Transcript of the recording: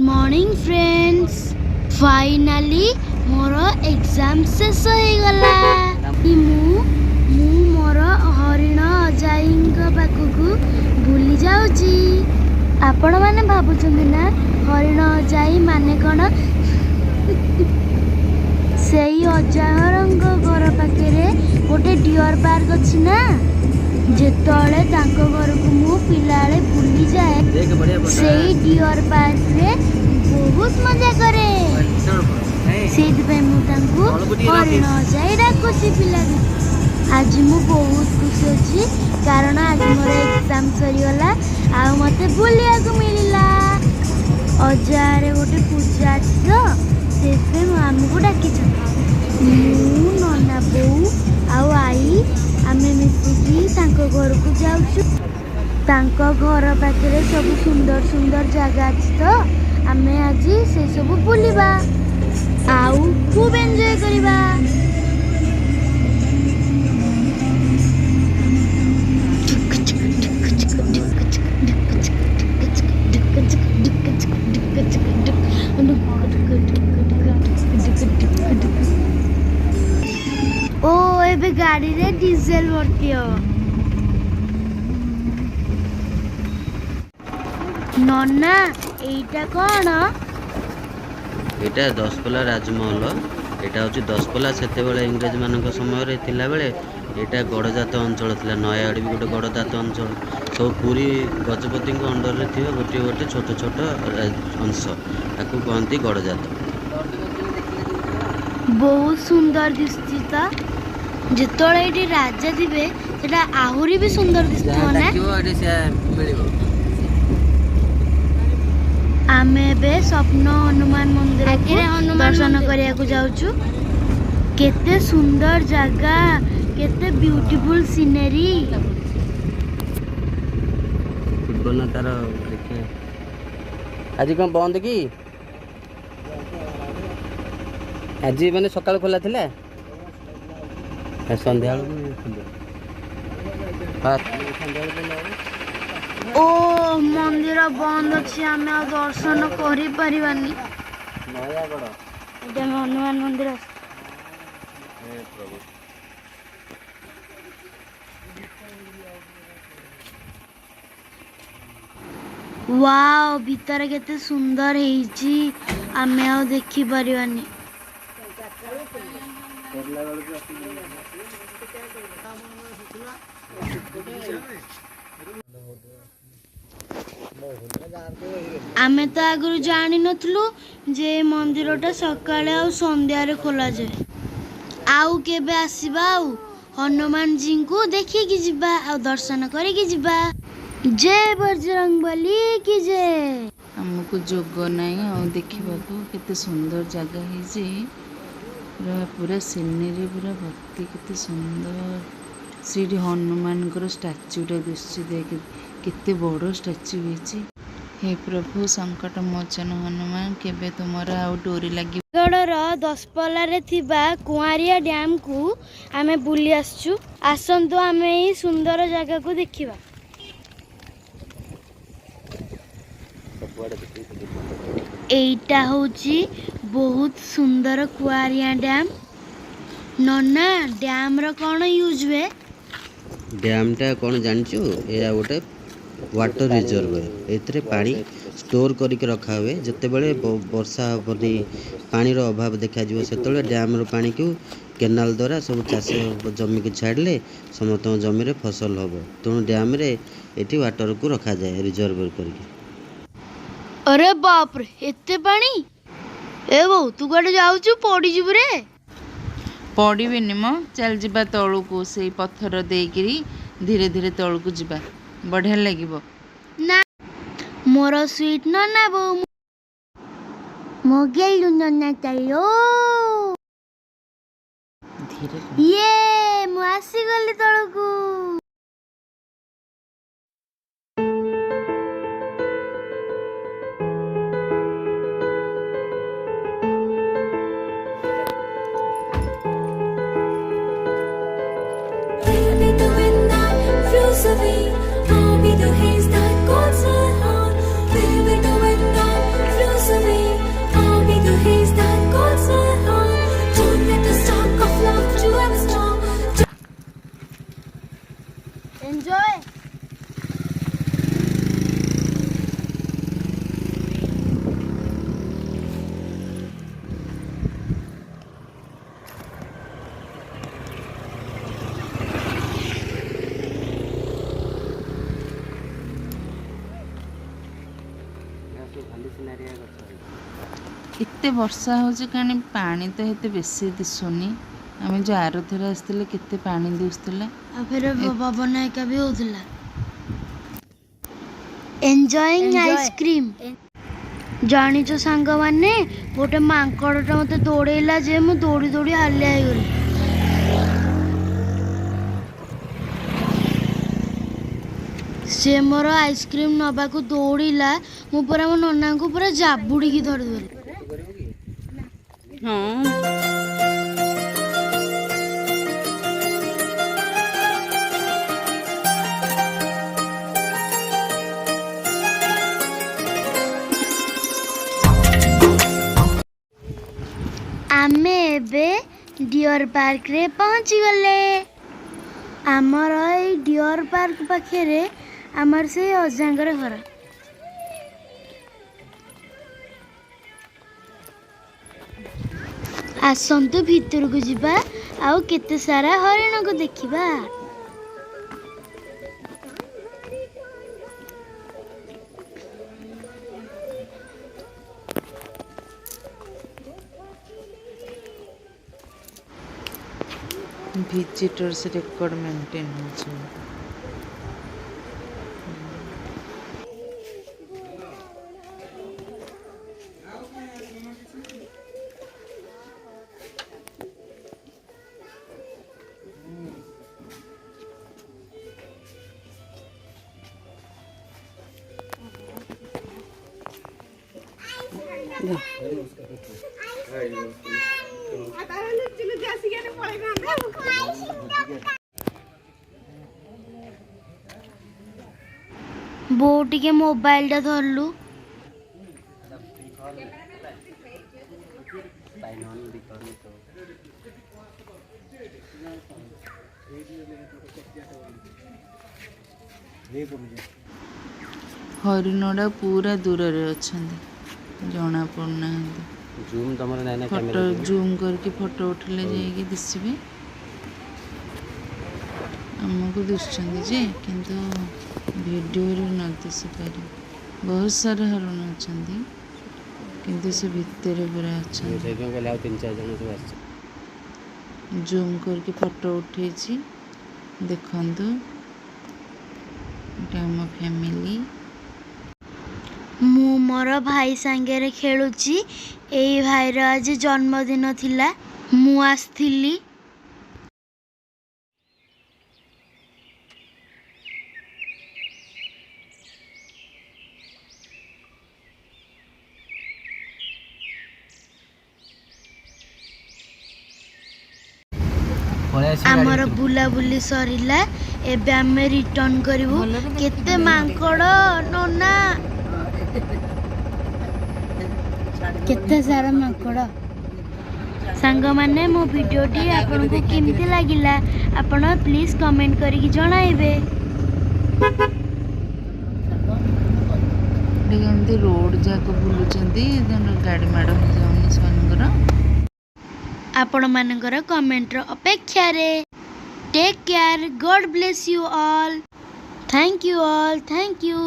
Morning friends, finally ମୋର exam ଶେଷ ହେଇଗଲା। ମୁଁ ମୋର ହରିଣ ଅଜାଇଙ୍କ ପାଖକୁ ବୁଲି ଯାଉଛି। ଆପଣମାନେ ଭାବୁଛନ୍ତି ନା ହରିଣ ଅଜାଇ ମାନେ କ'ଣ? ସେଇ ଅଜାହରଙ୍କ ଘର ପାଖରେ ଗୋଟେ ଡିଅର୍ ପାର୍କ ଅଛି ନା, ଯେତେବେଳେ ତାଙ୍କ ଘରକୁ ମୁଁ ପିଲାବେଳେ ବୁଲିଯାଏ, ସେଇ ଡିଅର୍ ପାର୍କରେ ବହୁତ ମଜା କରେ। ସେଇଥିପାଇଁ ମୁଁ ତାଙ୍କୁ ହରିଣ ଅଜାଇ ଡାକୁଛି। ପିଲାଦିନ ଆଜି ମୁଁ ବହୁତ ଖୁସି ଅଛି, କାରଣ ଆଜି ମୋର ଏକ୍ଜାମ୍ ସରିଗଲା ଆଉ ମୋତେ ବୁଲିବାକୁ ମିଳିଲା। ଅଜାରେ ଗୋଟେ ପୂଜା ଅଛି ତ, ସେଇଥିପାଇଁ ମୁଁ ଆମକୁ ଡାକିଛନ୍ତି। ମୁଁ, ନନା ବୋଉ ଆଉ ଆଈ ଆମେ ମିଶିକି ତାଙ୍କ ଘରକୁ ଯାଉଛୁ। ତାଙ୍କ ଘର ପାଖରେ ସବୁ ସୁନ୍ଦର ସୁନ୍ଦର ଜାଗା ଅଛି ତ, ଆମେ ଆଜି ସେସବୁ ବୁଲିବା ଆଉ ଖୁବ୍ ଏନ୍ଜୟ କରିବା। ଓ, ଏବେ ଗାଡ଼ିରେ ଡିଜେଲ ଭର୍ତ୍ତି ହବ। ନନା, ଏଇଟା କ'ଣ? ଏଇଟା ଦଶପଲ୍ଲା ରାଜମହଲ। ଏଇଟା ହେଉଛି ଦଶପଲ୍ଲା। ସେତେବେଳେ ଇଂରେଜମାନଙ୍କ ସମୟରେ ଥିଲାବେଳେ ଏଇଟା ଗଡ଼ଜାତ ଅଞ୍ଚଳ ଥିଲା। ନୟାଗଡ଼ ବି ଗୋଟେ ଗଡ଼ଜାତ ଅଞ୍ଚଳ। ସବୁ ପୁରୀ ଗଜପତିଙ୍କ ଅଣ୍ଡରରେ ଥିବା ଗୋଟିଏ ଗୋଟିଏ ଛୋଟ ଛୋଟ ଅଂଶ, ତାକୁ କହନ୍ତି ଗଡ଼ଜାତ। ବହୁତ ସୁନ୍ଦର ଦିଶୁଛି ତ। ଯେତେବେଳେ ଏଇଠି ରାଜା ଥିବେ, ସେଟା ଆହୁରି ବି ସୁନ୍ଦର ଦିଶୁଥିବ ନା? ଏଠି ସେ ମିଳିବ। ଆମେ ଏବେ ସ୍ୱପ୍ନ ହନୁମାନ ମନ୍ଦିରକୁ ଦର୍ଶନ କରିବାକୁ ଯାଉଛୁ। କେତେ ସୁନ୍ଦର ଜାଗା, କେତେ ବ୍ୟୁଟିଫୁଲ ସିନେରୀ। ଥିବ ନା ତାର, ଦେଖିବା। ଆଜି କ'ଣ ବନ୍ଦ କି? ଆଜି ମାନେ ସକାଳୁ ଖୋଲା ଥିଲା, ସନ୍ଧ୍ୟାବେଳକୁ ଖୋଲିବ। ହଁ, ସନ୍ଧ୍ୟାବେଳକୁ ଖୋଲା ହବ। ଓ, ମନ୍ଦିର ବନ୍ଦ ଅଛି, ଆମେ ଆଉ ଦର୍ଶନ କରିପାରିବାନି। ନୟାଗଡ଼। ଏଇଟା ଆମେ ହନୁମାନ ମନ୍ଦିର। ହେ ପ୍ରଭୁ! ୱାଓ, ଭିତରେ କେତେ ସୁନ୍ଦର ହେଇଛି, ଆମେ ଆଉ ଦେଖିପାରିବାନି। ଫେରିଲା ବେଳକୁ ଆମେ ତ ଆଗରୁ ଜାଣିନଥିଲୁ ଯେ ଏ ମନ୍ଦିରଟା ସକାଳେ ଆଉ ସନ୍ଧ୍ୟାରେ ଖୋଲାଯାଏ। ଆଉ କେବେ ଆସିବା ଆଉ ହନୁମାନଜୀଙ୍କୁ ଦେଖିକି ଯିବା ଆଉ ଦର୍ଶନ କରିକି ଯିବା। ଜୟ ବଜରଙ୍ଗବଲି କି ଜୟ! ଆମକୁ ଯୋଗ ନାହିଁ ଆଉ ଦେଖିବାକୁ। କେତେ ସୁନ୍ଦର ଜାଗା ହେଇଛି, ପୁରା ପୁରା ସିନେରୀ ପୁରା ଭର୍ତ୍ତି। କେତେ ସୁନ୍ଦର! ସେଇଠି ହନୁମାନଙ୍କର ଷ୍ଟାଚ୍ୟୁଟା ଦିଶୁଛି, ଦେଖେ କେତେ ବଡ଼ ଷ୍ଟାଚ୍ୟୁ ହେଇଛି। ହେ ପ୍ରଭୁ ସଙ୍କଟ ମୋଚନ ହନୁମାନ, କେବେ ତୁମର ଆଉ ଡୋରି ଲାଗିବ। ନୟାଗଡ଼ର ଦଶପଲ୍ଲାରେ ଥିବା କୁଆଁରିଆ ଡ୍ୟାମ୍କୁ ଆମେ ବୁଲି ଆସିଛୁ। ଆସନ୍ତୁ, ଆମେ ଏଇ ସୁନ୍ଦର ଜାଗାକୁ ଦେଖିବା। ସବୁଆଡ଼େ ଦେଖିକି। ଏଇଟା ହେଉଛି ବହୁତ ସୁନ୍ଦର କୁଆଁରିଆ ଡ୍ୟାମ୍। ନନା, ଡ୍ୟାମ୍ର କ'ଣ ୟୁଜ୍ ହୁଏ? ଡ୍ୟାମ୍ଟା କ'ଣ ଜାଣିଛୁ? ଏହା ଗୋଟେ ୱାଟର ରିଜର୍ଭ। ଏଥିରେ ପାଣି ଷ୍ଟୋର୍ କରିକି ରଖା ହୁଏ। ଯେତେବେଳେ ବର୍ଷା ହେବନି, ପାଣିର ଅଭାବ ଦେଖାଯିବ, ସେତେବେଳେ ଡ୍ୟାମ୍ର ପାଣିକୁ କେନାଲ ଦ୍ୱାରା ସବୁ ଚାଷ ଜମିକୁ ଛାଡ଼ିଲେ ସମସ୍ତଙ୍କ ଜମିରେ ଫସଲ ହେବ। ତେଣୁ ଡ୍ୟାମ୍ରେ ଏଠି ୱାଟରକୁ ରଖାଯାଏ ରିଜର୍ଭ କରିକି। ଆରେ ବାପରେ, ଏତେ ପାଣି! ଏ ବୋଉ, ତୁ କୁଆଡ଼େ ଯାଉଛୁ? ପଡ଼ିଯିବୁ ରେ। ପଡ଼ିବିନି ମ, ଚାଲ ଯିବା ତଳକୁ। ସେଇ ପଥର ଦେଇକିରି ଧୀରେ ଧୀରେ ତଳକୁ ଯିବା, ବଢ଼ିଆ ଲାଗିବ। ନା, ମୋର ସୁଇଟ୍ ନନା ବୋଉ, ମୋ ଗେଲୁ ନନା, ଚାଲୋ। ଧୀରେ। ଇଏ, ମୁଁ ଆସିଗଲି ତଳକୁ। We'll be the wind that blows away. I'll be the haze that calls my heart. We'll be the wind that blows away. ଏତେ ବର୍ଷା ହେଉଛି, କାରଣ ପାଣି ତ ଏତେ ବେଶୀ ଦିଶୁନି। ଆମେ ଯେଉଁ ଆରଥର ଆସିଥିଲେ, କେତେ ପାଣି ଦିଶୁଥିଲା। ଆଉ ଫେର ପବନ ଏକା ବି ହଉଥିଲା। Enjoying ice cream. ଜାଣିଛ ସାଙ୍ଗମାନେ, ଗୋଟେ ମାଙ୍କଡ଼ଟା ମୋତେ ଦୌଡ଼େଇଲା ଯେ ମୁଁ ଦୌଡ଼ି ଦୌଡ଼ି ହାଲିଆ ହେଇଗଲି। ସେ ମୋର ଆଇସ୍କ୍ରିମ୍ ନେବାକୁ ଦୌଡ଼ିଲା, ମୁଁ ପୁରା ମୋ ନନାଙ୍କୁ ପୁରା ଜାବୁଡ଼ିକି ଧରିଦେଲି। ହଁ। ଆମେ ଏବେ ଡିଅର୍ ପାର୍କରେ ପହଞ୍ଚିଗଲେ। ଆମର ଏଇ ଡିଅର୍ ପାର୍କ ପାଖରେ ଆମର ସେଇ ଅଜାଙ୍କର ଘର। ଆସନ୍ତୁ ଭିତରକୁ ଯିବା ଆଉ କେତେ ସାରା ହରିଣକୁ ଦେଖିବା। ଭିଜିଟର୍ସ ରେକର୍ଡ଼ ମେଣ୍ଟେନ୍ ହେଉଛି। ବୋଉ, ଟିକେ ମୋବାଇଲଟା ଧରିଲୁ। ହରିଣଟା ପୁରା ଦୂରରେ ଅଛନ୍ତି, ଜଣା ପଡ଼ୁନାହାନ୍ତି। ଜୁମ୍ ତମର ନାହିଁ ନା? ଫଟୋ ଜୁମ୍ କରିକି ଫଟୋ ଉଠିଲେ ଯାଇକି ଦିଶିବେ। ଆମକୁ ଦିଶୁଛନ୍ତି ଯେ, କିନ୍ତୁ ଭିଡ଼ିଓରେ ନ ଦିଶିପାରେ। ବହୁତ ସାରା ହରିଣ ଅଛନ୍ତି, କିନ୍ତୁ ସେ ଭିତରେ ପୁରା ଅଛନ୍ତି। ସେଇଥିପାଇଁ କହିଲେ ଆଉ ତିନି ଚାରି ଜଣ ସବୁ ଆସିছে। ଜୁମ୍ କରିକି ଫଟୋ ଉଠେଇଛି, ଦେଖନ୍ତୁ। ଏଇଟା ଆମ ଫ୍ୟାମିଲି। ମୁଁ ମୋର ଭାଇ ସାଙ୍ଗରେ ଖେଳୁଛି। ଏଇ ଭାଇର ଆଜି ଜନ୍ମଦିନ ଥିଲା, ମୁଁ ଆସିଥିଲି। ପଳେଇ ଆସିବ। ଆମର ବୁଲାବୁଲି ସରିଲା, ଏବେ ଆମେ ରିଟର୍ନ କରିବୁ। କେତେ ମାଙ୍କଡ଼ ନନା, କେତେ ସାରା ମାଙ୍କଡ଼! ସାଙ୍ଗମାନେ, ମୋ ଭିଡ଼ିଓଟି ଆପଣଙ୍କୁ କେମିତି ଲାଗିଲା, ଆପଣ ପ୍ଲିଜ୍ କମେଣ୍ଟ କରିକି ଜଣାଇବେ। ଟିକେ ଏମିତି ରୋଡ଼ ଯାକ ବୁଲୁଛନ୍ତି, ତେଣୁ ଗାଡ଼ି ମାଡ଼ ହେଇଯାଉନି ସେମାନଙ୍କର। ଆପଣମାନଙ୍କର କମେଣ୍ଟର ଅପେକ୍ଷାରେ। Take care, God bless you all, thank you all, thank you.